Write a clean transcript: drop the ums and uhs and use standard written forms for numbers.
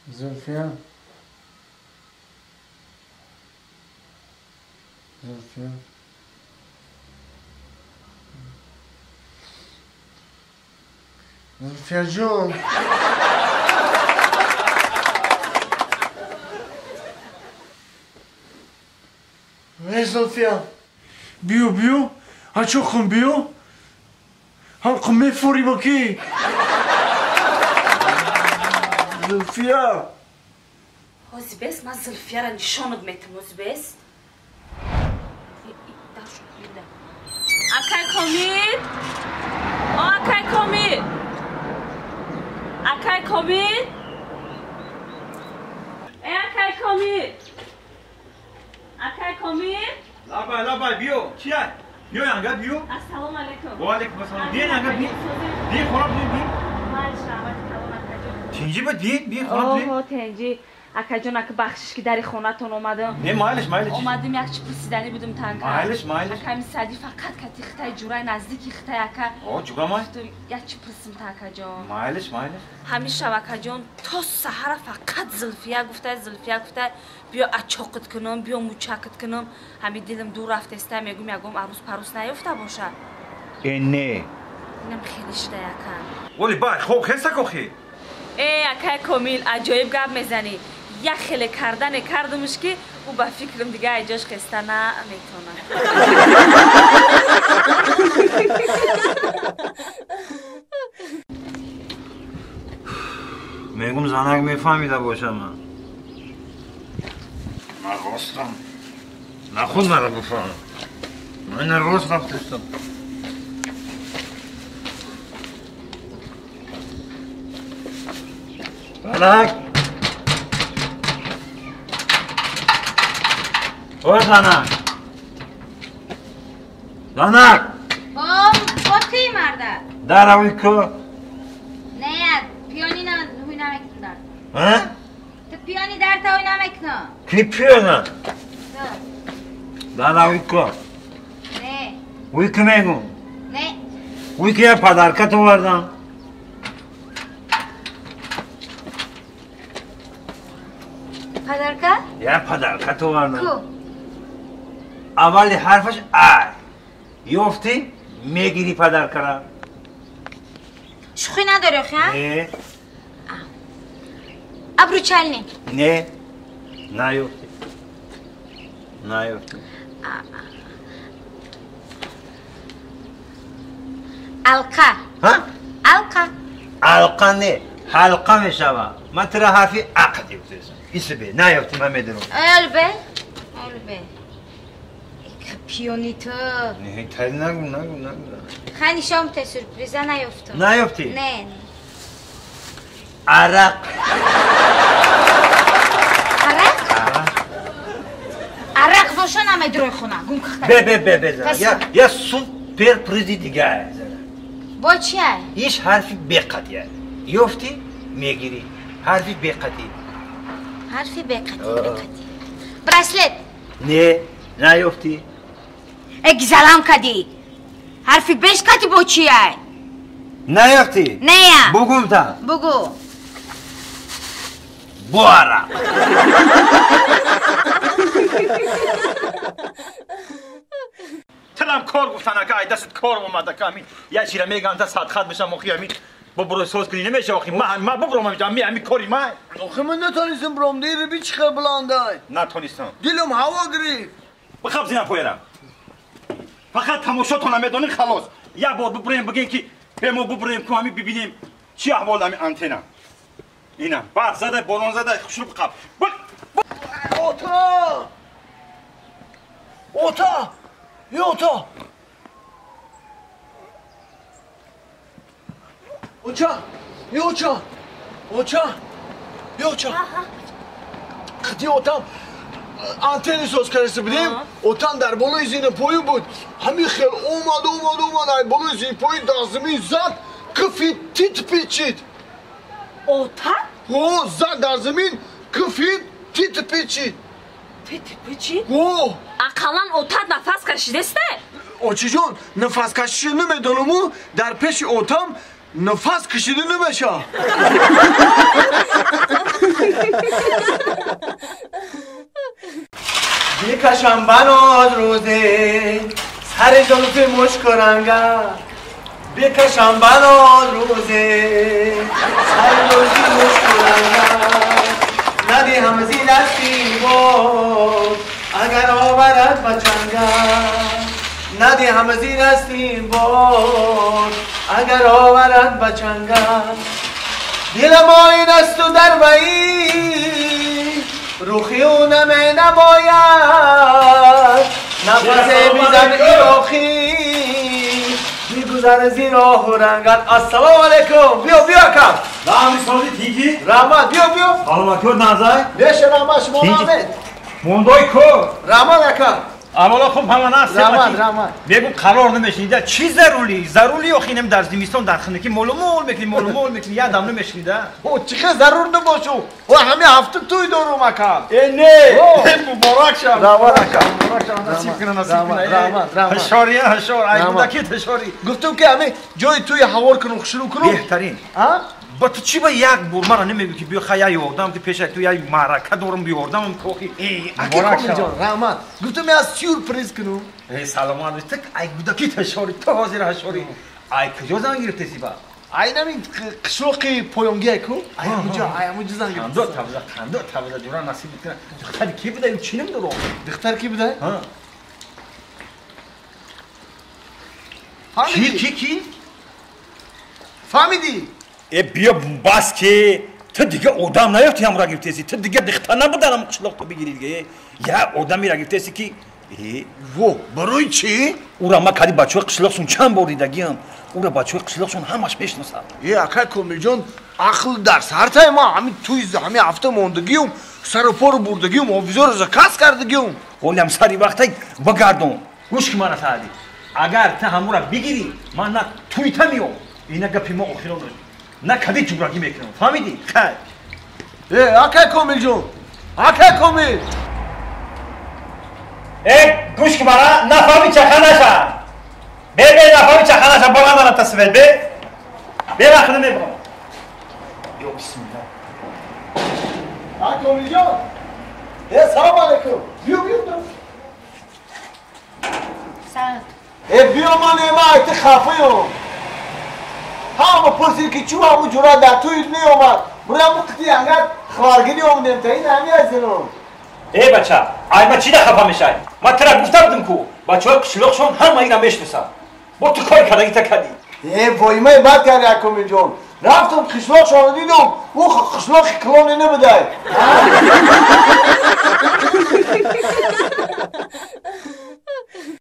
Зульфия. Зульфия. Зульфия ҷон. Эй Зульфия. Биё, биё. А чо хун биё? Ҳам хун мефурӣ бо ки? Зульфия. Ҳозибес ман Зульфияро нишонат метам, ҳозибес. Акай Комил? О, акай Комил! Акай Комил? Э, акай Комил! Акай Комил? Лабай, лабай, биё. Чия? Биё янга, биё. Ассалому алайкум. Ва алайкум ассалом. Биё янга, биё. Биё, хона биё, биё. Ман шаҳвати калон, акаҷон. Тинҷи буд, биё, биё, хона биё. Оҳо, тинҷи. Акаҷон, ака бахшиш ки дари хонатон омадам. Не, майлиш, майлиш. Омадим як чи пурсиданӣ будум танка. Майлиш, майлиш. Ака ми сади фақат кати хитай ҷурай наздики хитай ака. О, ҷурамай. Як чи пурсим та акаҷон. Майлиш, майлиш. Ҳамин шаб акаҷон то саҳара фақат Зулфия гуфтай, Зулфия гуфтай, биё ачоқит кунам, биё мучакит кунам. Ҳамин дилам дур рафтеста, мегум ягом арӯз парӯз наёфта боша. Э, не. Инам хеле шидай ака. Оли бай, хоб хеста кохи. Э, акай Комил, аҷоиб гап мезанӣ. Як хеле кардане кардумш ки ӯ ба фикрам дига айҷош хеста наметавонад. Мегум занак мефаҳмида бошам ман. Ман ростам. Нахуд маро бифаҳмам. Ман рост рафтастам. Занак! О, занак! Занак! О, бо ти марда? Дарави ку? Не, пиёни ҳуй намекунам дар. А? Ту пиёни дар та ҳуй намекунам. Ки пиёна? Дарави ку? Не. Ҳуй ки мегум? Не. Ҳуй ки я падаркат овардам. Подарка? Я подарка овардам. Ку? Аввали ҳарфаш А. Ёфтӣ, мегирӣ подаркара. Шӯхӣ надорӣ охи, а? Не. Обручальный? Не. Наёфтӣ. Наёфтӣ. Алқа. Ҳа? Алқа. Алқа не, ҳалқа мешавад. Ман тура ҳарфи А қадӣ гуфтаистам. Исбе, наёфтӣ, ман медонам. Олбе, олбе. Пиёни ту. Не, тари нагу, нагу, нагу. Хай нишон те сюрприза наёфтам. Наёфтӣ? Не. Арақ. Арақ? Арақ. Арақ боша намедурой хона, гум кахта. Бе, бе, бе, бе, зана. Я суперпризи дига, зана. Бо чия? Иш ҳарфи бе қадия. Ёфтӣ, мегирӣ. Ҳарфи бе қадӣ. Ҳарфи бе қадӣ, бе қадӣ. Браслет. Не, наёфтӣ. Э, гизалам кадӣ. Ҳарфи беш қадӣ бо чия? Наёфтӣ? Нея. Бугум та. Бугу. Бо арақ. Тилам кор гуфтан ака, ай дастат кор омад ака, ҳамин як чира мегӯям та садхат мешам охи ҳамин бобуро соз кунӣ намеша охи ман бубурам ҳамин ҳамин кори ман. Охи ман натонистам бурам, дири би чӣ хел баландай. Натонистам. Дилам ҳаво гирифт. Бихаб зина поярам. Фақат тамошотон намедонӣ халос. Як бор бубурем бигем ки бе мо бубурем ку ҳамин бибинем чӣ аҳвол ҳамин антена. Ина барф зада, борон зада, хушрӯ бихаб. Ота! Ота! Ё ота! Оча! Ё оча! Оча! Ё оча! Қити отам антени соз карда будем, отам дар болои зинапоӣ буд. Ҳамин хел омад, омад, омад, ай болои зинапоӣ дар замин зад, кифи тит печид. Ота? О, зад дар замин, кифи тит печид. Тит печид? О! Ақаллан отат нафас кашидесте? Очиҷон, нафас кашида намедонаму, дар пеши отам нафас кашида намеша. بکشم بناد روزه سر زلف مشک و رنگم بکشم بناد روزه سر زلف مشک و رنگم ندهم زی دستی بود اگر آورد بچنگم ندهم زی دستی بود اگر آورد بچنگم دلم آین است و در وی روخی او نمی نماید نفس میزن ایراخی میگذر زیر آه و رنگت. السلام علیکم. بیا بیا کم رحمی سازی تیجی رحمت بیا بیا سلامتی و نازای بیشه رحمت شما نامید موندای کو رحمت اکا اولا خب همه هست رحمت رحمت بگو قرار نمیشینید چی ضروری ضروری آخینم در زمستان در خنکی مول مول میکنی مول مول میکنی یادم نمیشینید او چه ضرور نباشو او همه هفته توی دارم اکا ای نه مبارک شم رحمت اکا مبارک شم نصیب کنه نصیب کنه رحمت رحمت هشاری هشار ای بودکی هشاری گفتم که همه جای توی هوار کنم خوشرو کنم بهترین ها با تو چی با یک بور مرا نمیگی که بیا خیای آوردم که پیش تو یک معرکه دارم بیاوردم کوخی مبارک جان رحمت گفتم از سورپرایز کنم ای سلامت تک ای بودکی تشاری تو حاضر هشاری ای کجا زنگ گرفتی با ای نمی قشلوقی پایونگی کو ای کجا ای همونجا زنگ گرفتی دو تبزه قندو تبزه جورا نصیب کنه دختر کی بوده چینم دارم دختر کی بوده ها کی کی کی فهمیدی ای بیا بس که تو دیگه آدم نیافتی هم را گرفتیسی تو دیگه دختر نبودن هم قشلاق تو بگیری دیگه یا آدمی را گرفتیسی که و برای چی؟ او را ما کدی بچه های قشلاقشون چند بار دیدگیم او را بچه های قشلاقشون همش میشناسم ای اکای کامیل جان عقل در سر تای ما همین توی همین هفته موندگیم سر و پا رو بردگیم حافظه رو زکاس کردگیم قولیم سری وقتی بگردم گوش که مرا سعدی اگر تو همون را بگیری من نه توی تا میام اینا گپی ما آخران نه کدی جبراگی میکنم فهمیدی؟ خیر ای اکای کامیل جون اکای کامیل ای گوش که مرا نفهمی چخه نشه بی بی نفهمی چخه نشه بالا دارم تصویر بی بی وقت نمیبرم یا بسم الله اکای کامیل جان ای سلام علیکم بیا بیا سلام ای بیا من ایما ایت خفه یم همه پرسید که چون همون جورا در توی نیومد برام قطعی انگار خارگیری اومدیم تا این همی از اینو ای بچه ای ما چی ده خفه میشای ما ترا گفته بودم کو بچه های قشلاقشون همه اینا میشناسن با تو کار کردگی تا کردی ای وای بد کردی اکامیل جان رفتم قشلاقشون رو دیدم او قشلاق کلونی نبوده